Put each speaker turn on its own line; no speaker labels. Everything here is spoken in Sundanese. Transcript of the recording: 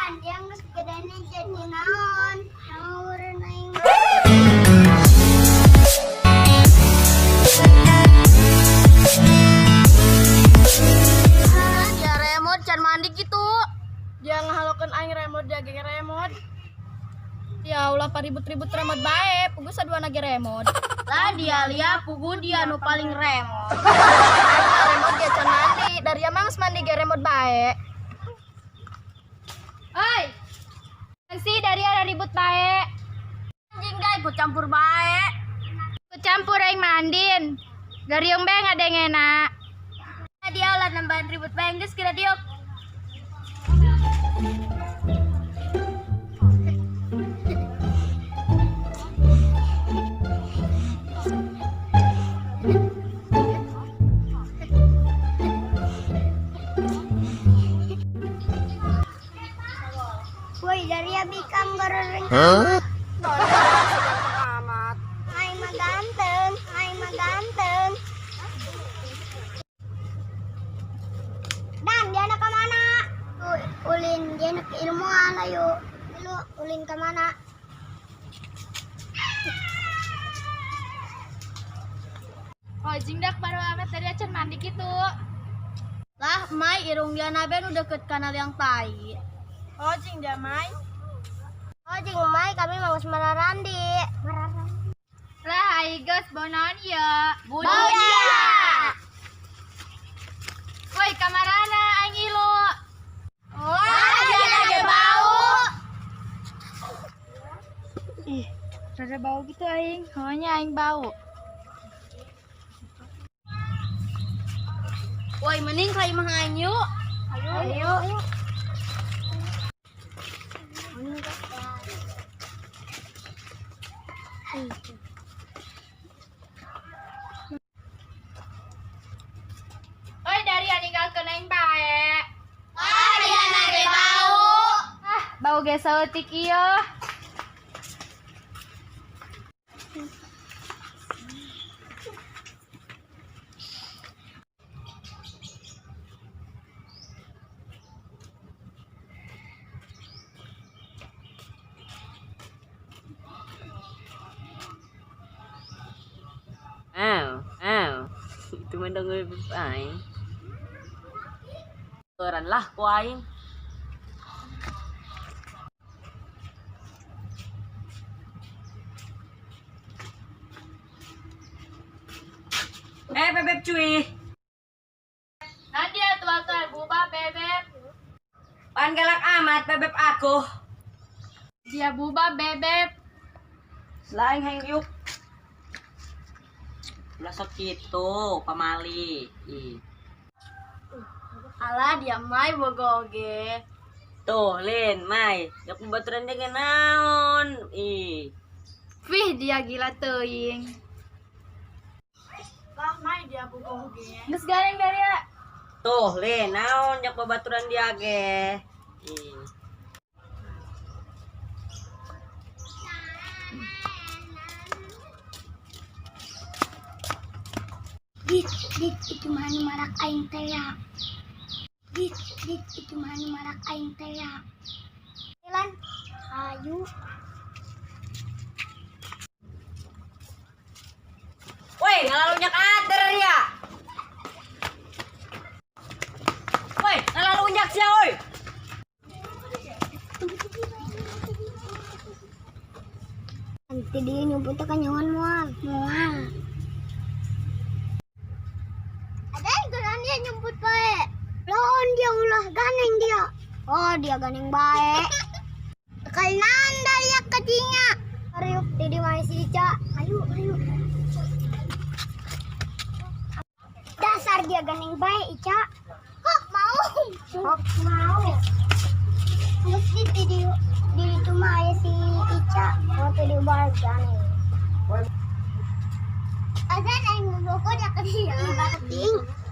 Dan dia geus gedena jadi naon? Naon aing.
Dia remot can mandi gitu. Dia ngahalokeun aing remot, dia ge remot.
Ya ulah paribut-ribut remot bae, pugu saduana ge remot.
Lah dia lia pugu dia nu paling remot.
Aing remot ge can mandi, dari mah geus mandi ge remot bae. Oi. Si dari ada ribut bae.
Anjing dah ikut campur bae.
Ikut campur aing mandin. Dari yang bae ngadengena.
Dia ulah nambahan ribut bae geus kira diok.
Woi, dari bikang goreng.
Huh?
Amat.
Aing mah ganteng, aing mah ganteng. Dan dia nak ke mana? Ulin dia nak ke ilmuwan, ayo. Lu ulin ke mana?
Oh, jingdak baru amat dari acan mandi gitu.
Lah, Mai irung dia nabe nu deket kanal yang tai. Oh, jing dia Mai.
Oh, jeung Mai kami mau Mararandi.
Lah, ai geus bau naon ieu?
Bau dia.
Woi, kamarana aing ilu.
Wah, dia lagi bau.
Ih, rada bau gitu aing. Hawanya aing bau.
Woi, mending ka imah aing yuk.
Ayo. Ayo.
Oi, dari ninggalkeun aing bae.
Wah, dia lagi bau.
Ah, bau ge saeutik ieu.
Aw, aw. Itu mah dong bebek aing. Eureun lah ku aing. Eh, bebek cuy.
Nanti atuh atuh buba bebek.
Pan galak amat bebek aku.
Dia buba bebek.
Selain hang yuk. Ulah sok kitu, pamali. Ih.
Alah, dia Mai bogo oge.
Tuh, Lin, Mai, jak babaturan dia naon. Ih.
Wih, dia gila teuing.
Lah, Mai dia bogo oge.
Geus gareng dari ya.
Tuh, Lin, naon jak babaturan dia ge. Ih.
Dit, dit itu mah anu marak aing teh ya. Dit, dit itu mah anu marak aing teh ya. Jalan, ayo.
Woi, ngalalunyak ater ya. Woi, ngalalunyak sia, woi.
Nanti dia nyumput teh kanyawan moal, moal. Ada yang geran dia nyumput bae. Lawan dia ulah ganeng dia. Oh, dia ganeng bae. Kalian dari yang kecinya. Ayo, di mana si Ica? Ayo, ayo. Dasar dia ganeng bae, Ica. Hok mau. Hok mau. Mesti di itu mah aya si Ica. Oh, tadi bae ganeng. Azan aing ngoboko dia ke dia. Ih, bating.